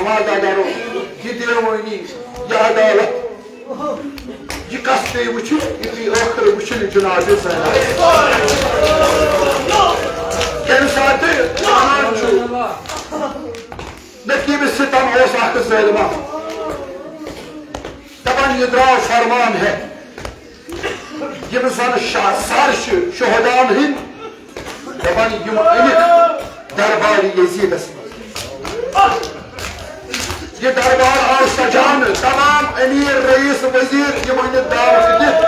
آواز دارو، یہِ دیوٲنی، یہِ عدالت، یہِ کس پیٚیہِ وٕچھِنۍ؟ یہِ پیٚیہِ ٲخٕر وٕچھِنۍ جناب زینب۔ ییٚمہِ ساتہٕ وَنان چھُ، نقیب ستم اوس اکھ ظٲلما، دپان، یہِ درٛاو فرمان ہے، یِم زن شاہ سر چھِ شہداہن ہٕنٛدۍ، دپان، یِم أنِکھ دربار یزیدس منٛز۔ یہِ دربار آو سجاونہٕ، تمام امیر، رئیس، وزیر، یِم أنِکھ دعوت دِتھ،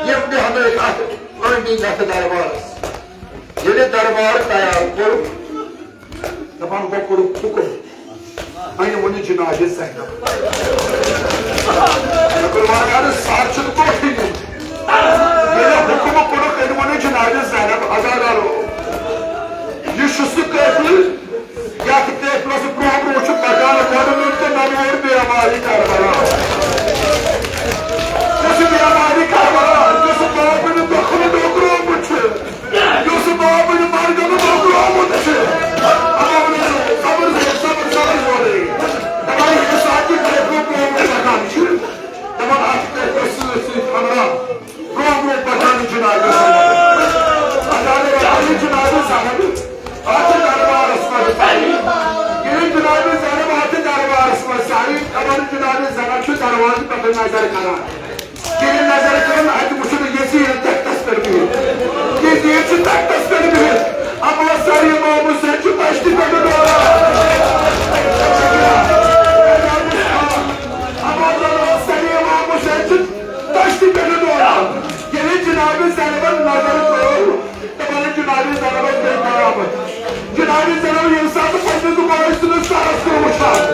یِم بیہنٲوِکھ اتھ أنٛدۍ أنٛدۍ اتھ دربارس۔ ییٚلہِ دربار تیار کوٚر، دپان، وۄنۍ کوٚرُکھ حُکُم، وۄنۍ ؤنِو جناب زینب۔ مےٚ کوٚر وارٕ کارٕ، سر چھُنہٕ برونٛٹھٕے نِوان۔ ییٚلہِ حُکُم کوٚرُکھ، أمۍ ؤنِو جناب زینب، عزادارو، یہِ چھُ سُہ قٲفلہٕ، یتھ قٲفلس برونٛہہ برونٛہہ چھُ پکان گۄڈٕ نوٚن تہٕ ننہٕ وول بیمارِ کربلا۔ یُس بیمارِ کربلا، یُس باپن دۄکھٕ ڈوکرومُت چھُ، یُس باپن مرگن ڈوکرومُت چھُ۔ اما ونان، صبر، صبر، صبر، صبر۔ دپان، ییٚمہِ ساتہٕ یہِ قٲفلہٕ برونٛہہ برونٛہہ پکان چھُ، دپان، اتھ قٲفلس سۭتۍ سۭتۍ ہمراہ برونٛہہ برونٛہہ پکان جناب زینب۔ عزادارو، جناب زینب اتھ دربارس منٛز۔ ییٚلہِ جناب زینب اتھ دربارس منٛز آیہِ، دپان، جناب زینب چھُ دروازٕ پٮ۪ٹھ نظر کران۔ ییٚلہِ نظر کٔرٕن، اَتہِ وُچھُن یزید تختس پٮ۪ٹھ بِہِتھ۔ یزید چھُ تختس پٮ۪ٹھ بِہِتھ۔ اما سر امام حسین چھُ تشتہِ پٮ۪ٹھ دوران۔ اما سر امام حسین چھُ تشتہِ پٮ۪ٹھ دوران۔ ییٚلہِ جناب زینبن نظر کٔر، تہٕ بَنہِ جناب زینبس گٔے قیامت۔ جناب زینب ییٚمہِ ساتہٕ پننِس مٲلۍ سٕنٛدِس سرس کُن وُچھان،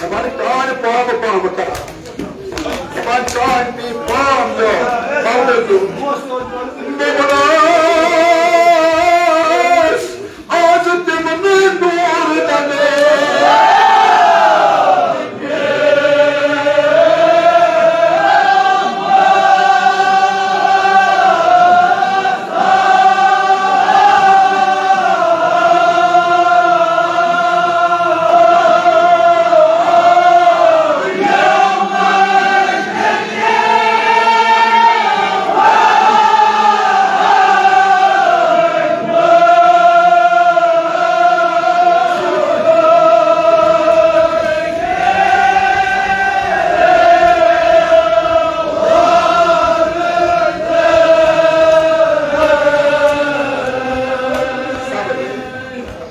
دپان کانہِ پامہٕ پامہٕ کران۔ دپان کانہِ پی پام یو، پامہٕ دیُن۔ مےٚ ووٚن آز تِمنٕے نوٗر دَنہٕ۔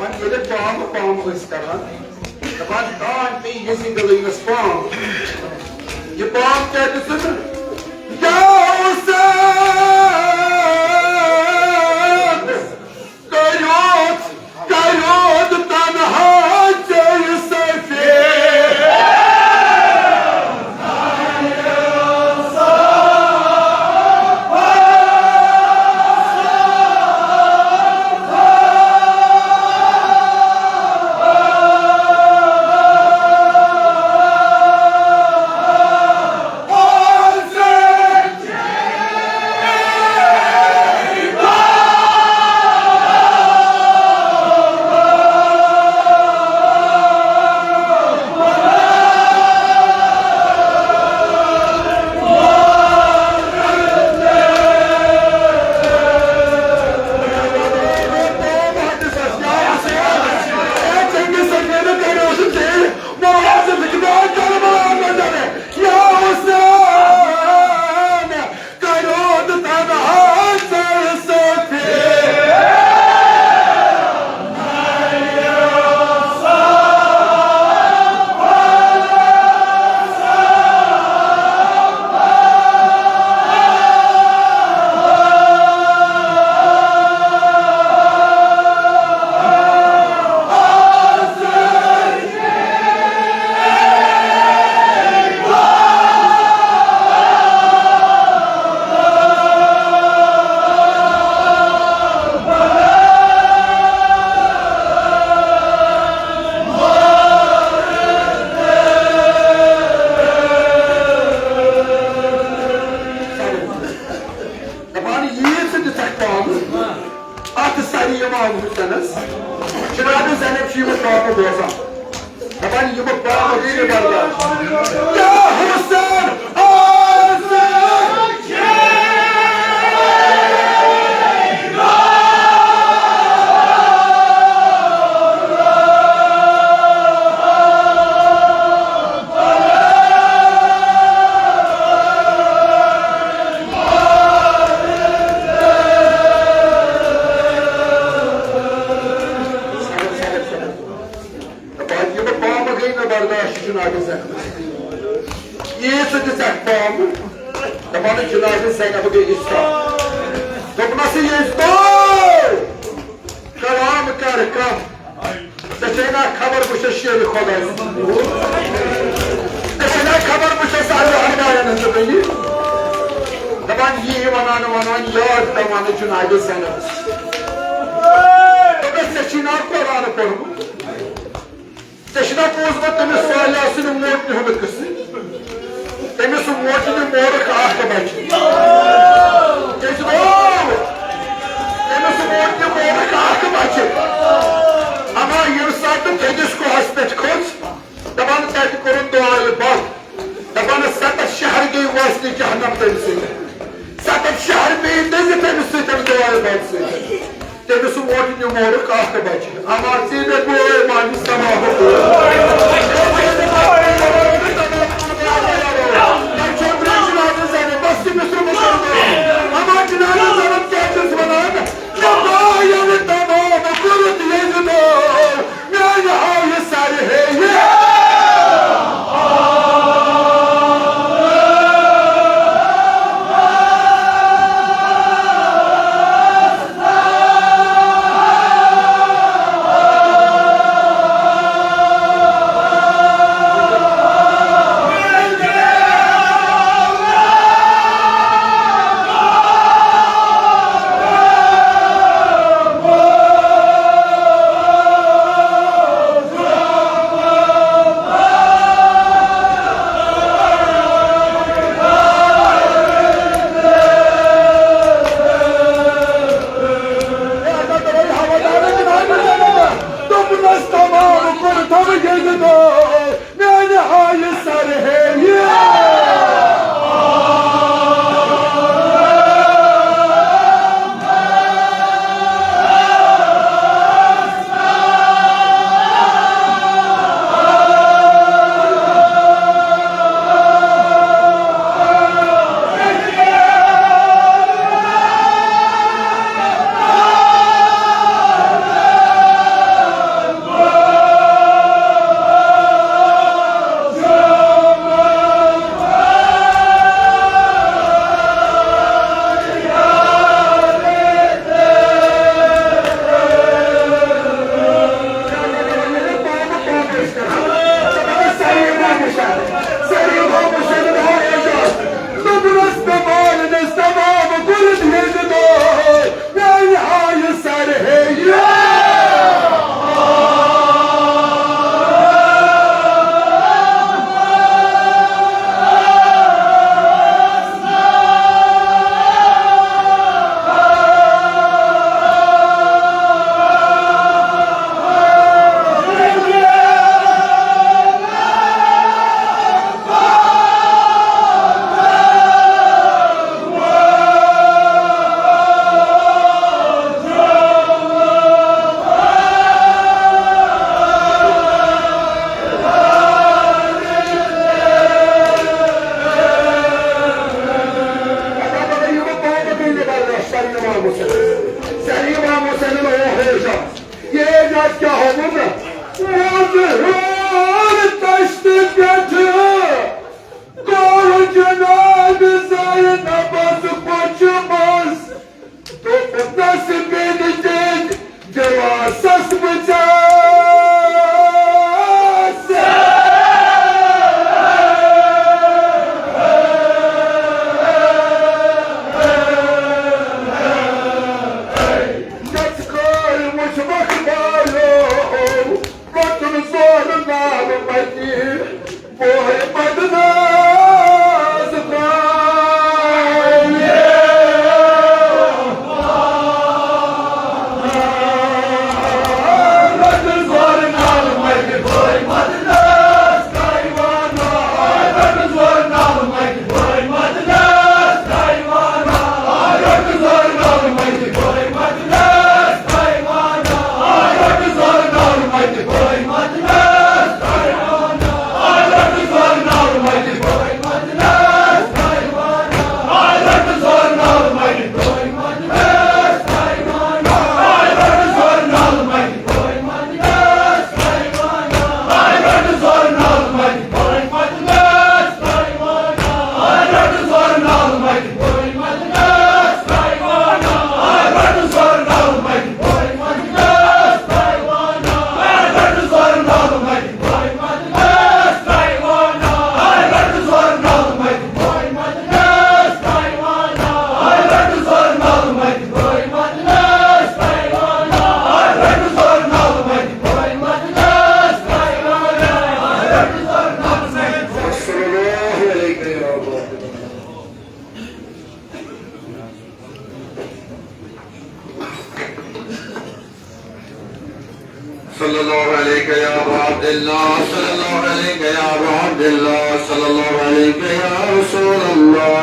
وۄنۍ ییٚلہِ پامہٕ پامہٕ ٲسۍ کران، دَپان، دانۍ پیٚیہِ یزیٖدَس پام۔ یہِ پام کیٛاہ دِژٕن؟ یا حسین، کٔرِو، کٔرِو تنہا ژےٚ سفید۔ دپان، ییٖژ دِژکھ پامہٕ۔ اتھ ساری امام حسینس۔ جناب زینب چھِ یِمہٕ پامہٕ بوزان۔ دپان، یِمہٕ پامہٕ چھِ برداشت۔ یا حسین، حسین۔ ییٖژ تہِ ژےٚ پامہٕ۔ دَپان، جناب زینب گٔے اِسلام۔ دوٚپنَس، ییٚلہِ تو کلام کر کم۔ ژےٚ چھے نا خبر بہٕ چھُس شیرِ خۄداے سُنٛد۔ ژےٚ چھے نا خبر بہٕ چھُس سارے احبارن ہٕنٛز بٔنی۔ دَپان یی وَنان وَنان یاد پٮ۪وان جناب زینبس۔ دوٚپمَس، ژےٚ چھی نا قرآن پوٚرمُت؟ ژےٚ چھُنا بوٗزمُت تٔمِس صالحہ سٕنٛدِ موٹنہِ ہُنٛد قصہٕ؟ تٔمِس موٹنہِ مورُکھ اکھ بچہِ۔ کیٛازِ گوٚو؟ تٔمِس موٹنہِ مورُکھ اکھ بچہِ۔ اما ییٚمہِ ساتہٕ تٔمِس کوہس پٮ۪ٹھ کھٔژ، دَپان تَتہِ کوٚرُن دُعایہِ بد۔ دَپان ستتھ شہر گٔے وٲسنہِ جہنم تٔمۍ سۭتۍ۔ ستتھ شہر پیٚیہِ دٔزِتھ تٔمِس سۭتۍ دُعایہِ بد سۭتۍ۔ تٔمِس ووت نیوٗمُت اکھ بچہِ۔ اما ژےٚ مےٚ بوے مانہِ سماحت۔ بس تٔمِس روٚٹ۔ اما جناب زینب کیٛاہ چھُس وَنان؟ مےٚ بایعت تمام کوٚرُتھ ییٚلہِ دۄہ۔ میانہِ آیہِ سرِ ہے یہِ۔ دوٚپنَس تمام کوٚر تھوٚو ییٚلہِ دۄہ۔ میانہِ آیہِ سر ہے یہِ۔ میانہِ آیہِ سر ہے یہِ۔ سر امام حسین، سر امام حسین، او ہو شخص۔ یہ اعجاز کیا ہو گوٚمُت؟ وۄزُل ہیوٚر دشتہِ پٮ۪ٹھٕ گوٚو جناب زینبس پٔچمٕژ۔ دوٚپنس بیٚنہِ دِتۍ دِلاسس بہٕ ژےٚ۔ نژ کٲلۍ وُچھ مخمالو، وۄتُن زورٕ نار متی، بوے بدناز کالہِ۔ الله، صلى الله عليك يا أبا عبد الله، صلى الله عليك يا رسول الله،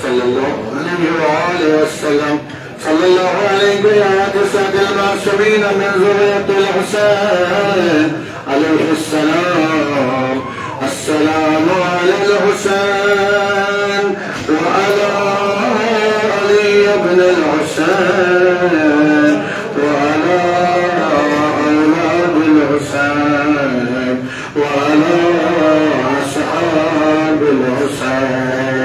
صلى الله عليه وآله وسلم، صلى الله عليك يا أسعد المعصومين من ذرية الحسين عليه السلام. السلام على الحسين وعلى علي بن الحسين وعلى أولاد الحسين وعلى أصحاب الحسين.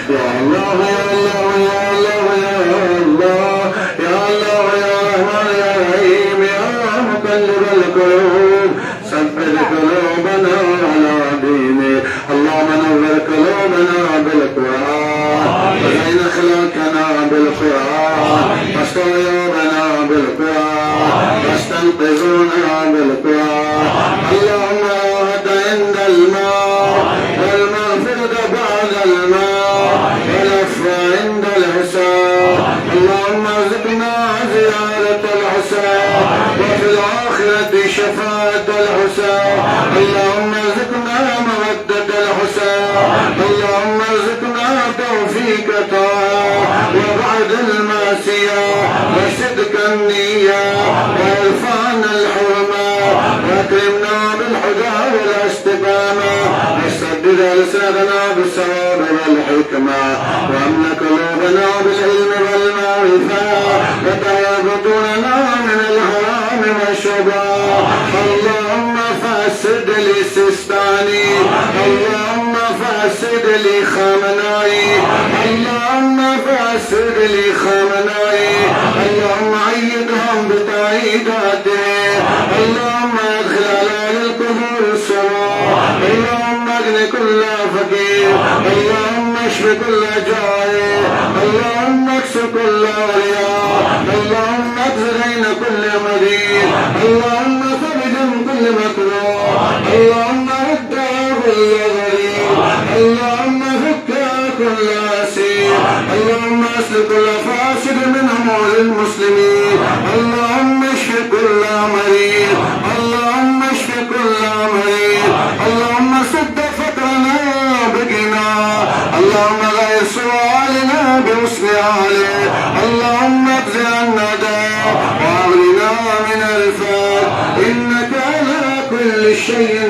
يا الله، يا الله، يا الله، يا الله، يا الله، يا رحمن، يا رحيم، يا مقلب القلوب، ثبت قلوبنا على دينك. اللهم نور قلوبنا بالقرآن، وزين أخلاقنا بالقرآن، واستر عيوبنا بالقرآن، واستنقذنا بالقرآن. اللهم راحة عند الموت، والمغفرة بعد الموت، والعفو عند الحساب. اللهم ارزقنا زيارة الحساب، وفي الآخرة شفاعة الحساب. اللهم ارزقنا مودة الحساب. اللهم ارزقنا توفيق الطاعة وبعد المعصية وصدق النية وإرفعنا الحرمة وأكرمنا بالهدى والاستقامة وسدد ألسنتنا بالصواب والحكمة واملأ قلوبنا بالعلم والمعرفة وطهر بطوننا من الحرام والشبهات. اللهم فسد لسيستاني، اللهم فسد لخامنائي، اللهم فسد لخامنائي، اللهم أيدهم بتأييداته، اللهم أدخل على أهل القبور السرور، اللهم أغن كل فقير، اللهم اشف كل جائع، اللهم اكس كل عريان، اللهم اقض دين كل مدين، اللهم فرج عن كل مكروه، اللهم رد كل غريب، اللهم فك كل أسير، اللهم أصلح كل فاسد من أمور المسلمين، اللهم اشف كل مريض، اللهم اشف كل مريض، اللهم سد فقرنا بغنى، اللهم غير سوء حالنا بحسن حاله، اللهم اقض عنا الدين وأغننا من الفقر، إنك على كل شيء